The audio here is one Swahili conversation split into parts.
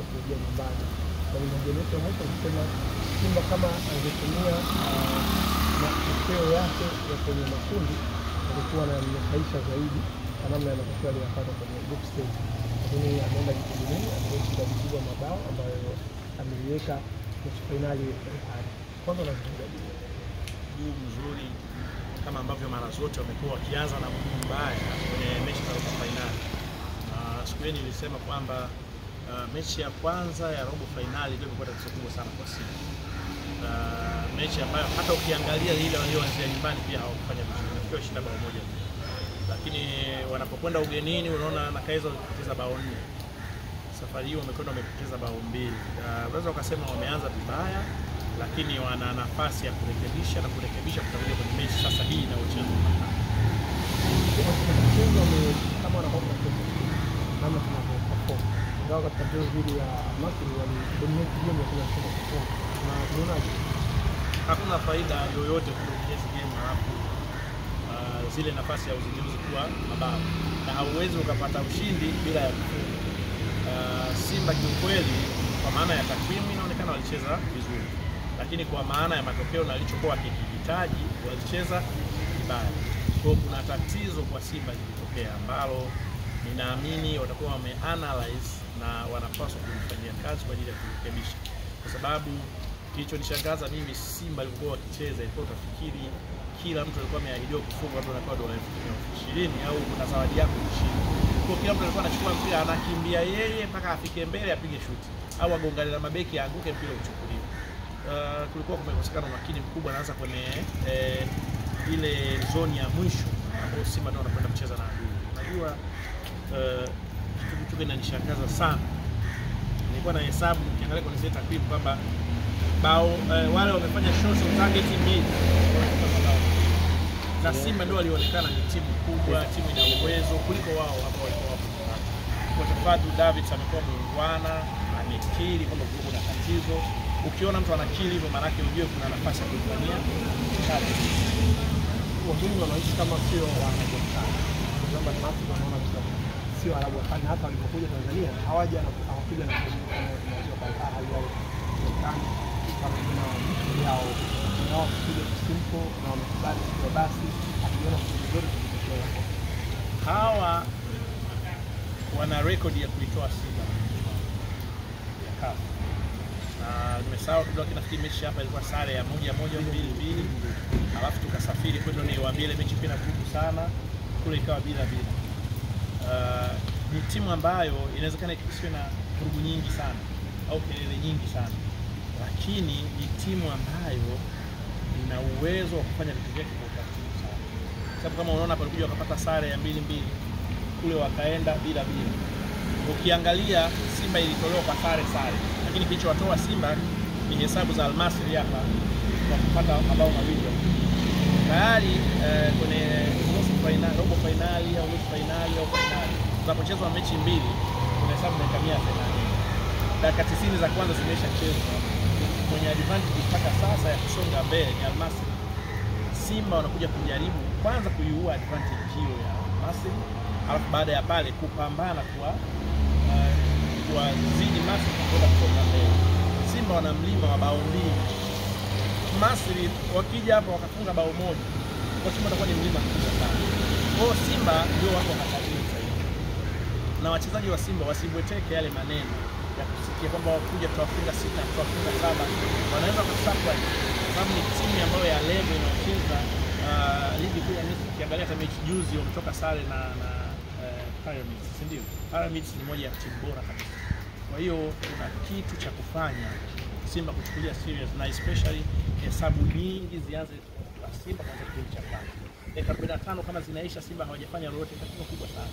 wanakuja kurejea nyumbani. Na mmoja wetu mwisho alisema Simba kama angetumia matokeo yake ya kwenye makundi alikuwa ananufaisha zaidi kwa namna ya matokeo aliyopata kwenye group stage. Lakini ameenda jitihadini, ameonyesha idadi kubwa mabao ambayo ameiweka nusu fainali rehani. Kwanza nazungumza mguu mzuri kama ambavyo mara zote wamekuwa wakianza na mguu mbaya kwenye mechi za robo fainali. Na siku hiyo nilisema kwamba mechi ya kwanza ya robo fainali ndio ilikuwa tatizo kubwa sana kwa Simba. Mechi ambayo hata ukiangalia ile walioanzia nyumbani pia hawakufanya vizuri. Nafikiri walishinda bao moja. Lakini wanapokwenda ugenini unaona na Kaizer walipoteza bao 4. Safari hii wamekwenda wamepoteza bao 2. Unaweza ukasema wameanza vibaya, lakini wana nafasi ya kurekebisha na kurekebisha kutakuja kwenye mechi sasa hii inayochezwa. Mchezo ni kama wanakuwa namna tunavyoperform. Ingawa katika mchezo dhidi ya Masri walidominate game ya kila mchezo na tunaona hakuna faida yoyote kudominate game halafu zile nafasi ya uzigeuzi kuwa mabao, na hauwezi ukapata ushindi bila ya kufunga. Simba kiukweli kwa maana ya takwimu inaonekana walicheza vizuri, lakini kwa maana ya matokeo na alichokuwa kikihitaji walicheza vibaya. Kwa kuna tatizo kwa Simba lilitokea ambalo ninaamini watakuwa wameanalyze na wanapaswa kulifanyia kazi kwa ajili ya kurekebisha. Kwa sababu kilichonishangaza mimi Simba walikuwa wakicheza ilikuwa utafikiri kila mtu alikuwa ameahidiwa kufunga watu wanapewa dola 20,000 au kuna zawadi yako kushinda. Kwa kila mtu alikuwa anachukua mpira anakimbia yeye mpaka afike mbele apige shuti au agongane na mabeki aanguke mpira uchukuliwe. Kulikuwa kumekosekana umakini mkubwa naanza kwenye ile zoni ya mwisho ambapo Simba ndio wanakwenda kucheza na adui. Unajua kitu kinanishangaza sana. Nilikuwa na hesabu nikiangalia kwenye zile takwimu kwamba bao wale wamefanya shots on target mbili mabao. Na Simba ndio walionekana ni timu kubwa, timu ina uwezo kuliko wao ambao walikuwa wapo. Kocha Fadlu Davids amekuwa muungwana, amekiri kwamba kuna tatizo. Ukiona mtu anakiri hivyo maana yake ujue kuna nafasi ya kufanyia kazi. Wageni wanaishi kama sio Waarabu sana. Kwamba nafasi wanaona kabisa sio Arabu sana, hata walipokuja Tanzania hawaja na hawakuja na kwa hali yao. Kama kuna yao nao kuja simple na wamekubali kwa basi akiona vizuri kutokea. Hawa wana rekodi ya kuitoa Simba ya CAF. Na nimesahau kidogo, nafikiri mechi hapa ilikuwa sare ya 1-1 2-2. Alafu tukasafiri kwetu niwaambie ile mechi pia ngumu sana kule ikawa bila bila. Ni timu ambayo inawezekana isiwe na vurugu nyingi sana au kelele nyingi sana, lakini ni timu ambayo ina uwezo wa kufanya vitu vyake kwa utaratibu sana. Sababu kama unaona hapa walikuja wakapata sare ya 2-2 kule wakaenda bila bila. Ukiangalia Simba ilitolewa kwa sare sare, lakini kilichowatoa Simba ni hesabu za Al-Masry hapa kwa kupata mabao mawili. Tayari kwenye nusu finali, robo finali au nusu finali au finali tunapochezwa mechi mbili kuna hesabu dakika 180. Dakika 90 za kwanza zimeshachezwa. Kwenye advantage mpaka sasa ya kusonga mbele ni Al-Masry. Simba wanakuja kujaribu kwanza kuiua advantage hiyo ya Al-Masry, alafu baada ya pale kupambana kwa zidi Masry kwenda kusonga mbele. Simba wana mlima wa bao 2. Masry wakija hapa wakafunga bao 1, kwa Simba itakuwa ni mlima mkubwa sana. Kwa hiyo Simba ndio wako hatarini zaidi. Na wachezaji wa Simba wasibweteke yale maneno ya kusikia kwamba wakuja tutawafunga 6, tutawafunga 7. Wanaweza kusurprise kwa sababu ni timu ambayo ya level inayocheza ligi kuu ya Misri. Ukiangalia hata mechi juzi wametoka sare na Pyramids, si ndio? Pyramids ni moja ya timu bora kabisa. Kwa hiyo kuna kitu cha kufanya Simba kuchukulia serious, na especially hesabu nyingi zianze kwa Simba kwanza kipindi cha kwanza. Dakika 45 kama zinaisha Simba hawajafanya lolote, tatizo kubwa sana.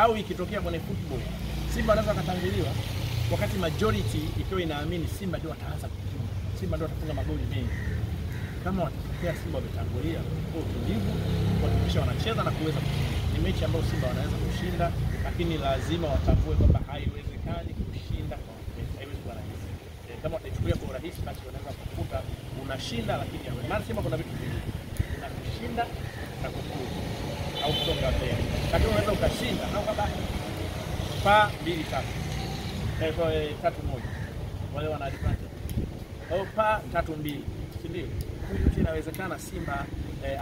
Au ikitokea kwenye football Simba anaweza akatanguliwa wakati majority ikiwa inaamini Simba ndio wataanza kufunga, Simba ndio watafunga magoli mengi. Kama watatokea Simba wametangulia kwa utulivu, kuhakikisha wanacheza na kuweza kushinda. Ni mechi ambayo Simba wanaweza kushinda, lakini lazima watambue kwamba haiwezekani kushinda kwa wepesi, haiwezi kuwa rahisi. Kama wataichukulia kwa urahisi basi wanaweza kukuta unashinda, lakini haiwezi. Maana Simba kuna vitu vingi, kuna kushinda na kufuzu au kusonga mbele, lakini unaweza ukashinda na ukabaki pa 2-3. 3-1. Wale wana advantage. Au pa 3-2, si ndio? Kwa hiyo inawezekana Simba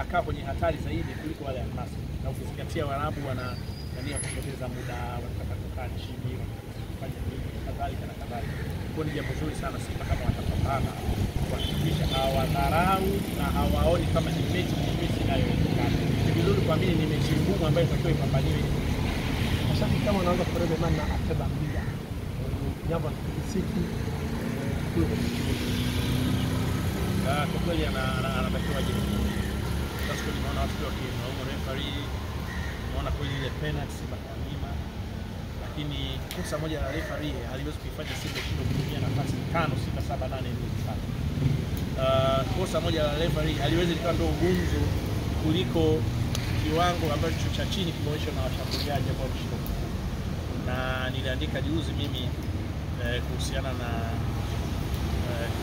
akawa kwenye hatari zaidi kuliko wale Al-Masry. Na ukizingatia Waarabu wana nia kupoteza muda, wanataka kukaa chini, kufanya nini kadhalika na kadhalika. Kwa ni jambo zuri sana Simba kama watapambana kuhakikisha hawadharau na hawaoni kama ni mechi nyepesi inayowezekana. Ni vizuri kuamini ni mechi ngumu ambayo itakiwa ipambaniwe. Mashabiki kama wanaanza kupoteza imani na Ateba Mbida. Jambo la kusikitisha kule kwenye kwa kweli anatakiwa jifunze. Sasa nimeona watu wakimlaumu referee, nimeona kweli ile penalty Simba kawanyima, lakini kosa moja la referee haliwezi kuifanya Simba ishindwe kutumia nafasi 5 6 7 8 ilizopata. Kosa moja la referee haliwezi likawa ndio gumzo kuliko kiwango ambacho cha chini kimeonyeshwa na washambuliaji ambao wameshindwa kufunga. Na niliandika juzi mimi kuhusiana na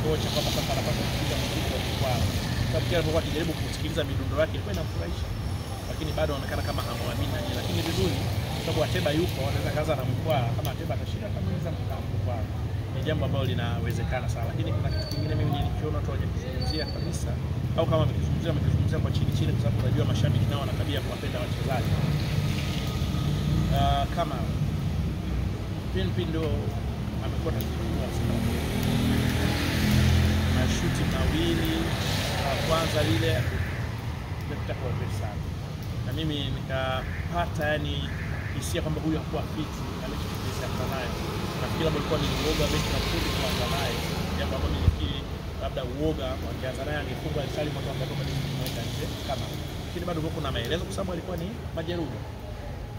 kocha kwamba sasa anapaswa kupiga muziki wa kikwao. Sababu kila alipokuwa akijaribu kusikiliza midundo yake ilikuwa inamfurahisha, lakini bado anaonekana kama hamuamini na, lakini vizuri sababu Ateba yupo, anaweza kaza na Mkwala. Kama Ateba atashinda atamweza Mkwala. Ni jambo ambalo linawezekana sana. Lakini kuna kitu kingine mimi nilikiona watu hawajakizungumzia kabisa, au kama wamekizungumzia wamekizungumzia kwa chini chini, kwa sababu unajua mashabiki nao wana tabia kuwapenda wachezaji. Kama PNP ndio amekuwa tatizo kubwa sana. Mashuti mawili la kwanza lile limepita kwa mbele sana, na mimi nikapata yani hisia kwamba huyu hakuwa fit na mechi tulizoanza nayo. Nafikiri labda ilikuwa ni uoga mechi na kundi kuanza naye, jambo ambalo nilifikiri labda uoga wangeanza naye angefunga Salim watu wangetoka ni kumweka nje kama, lakini bado kuna maelezo kwa sababu alikuwa ni majeruhi.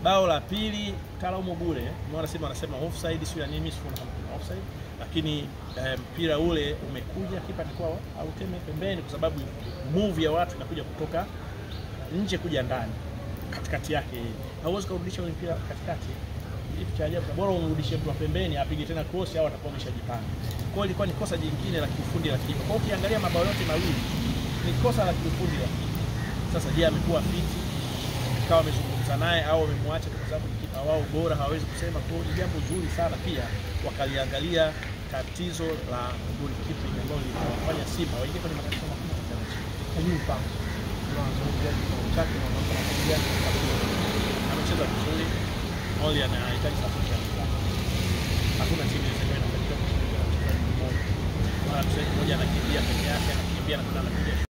Bao la pili talaumu bure, umeona Simba wanasema offside, sio ya nini, sio kama kuna offside, lakini mpira ule umekuja, kipa alikuwa auteme pembeni kwa sababu move ya watu inakuja kutoka nje kuja ndani katikati yake. Hauwezi kurudisha ule mpira katikati. Kitu cha ajabu, bora umrudishe mtu pembeni apige tena cross au atakuwa ameshajipanga. Kwa hiyo ilikuwa ni kosa jingine la kiufundi la kipa. Kwa hiyo ukiangalia mabao yote mawili ni kosa la kiufundi la kipa. Sasa je, amekuwa fiti? Kama amezungumza naye au amemwacha kwa sababu ni kipa wao bora, hawezi kusema. Kwa hiyo ni jambo zuri sana pia wakaliangalia tatizo la goalkeeping ambalo lilifanya Simba waingie kwenye matatizo makubwa katika mechi. Amecheza vizuri. Oli anahitaji support ya mchezaji. Hakuna timu inaweza inafanikiwa kushinda mchezaji mmoja. Kwa mchezaji mmoja anakimbia peke yake, anakimbia na kwenda anapiga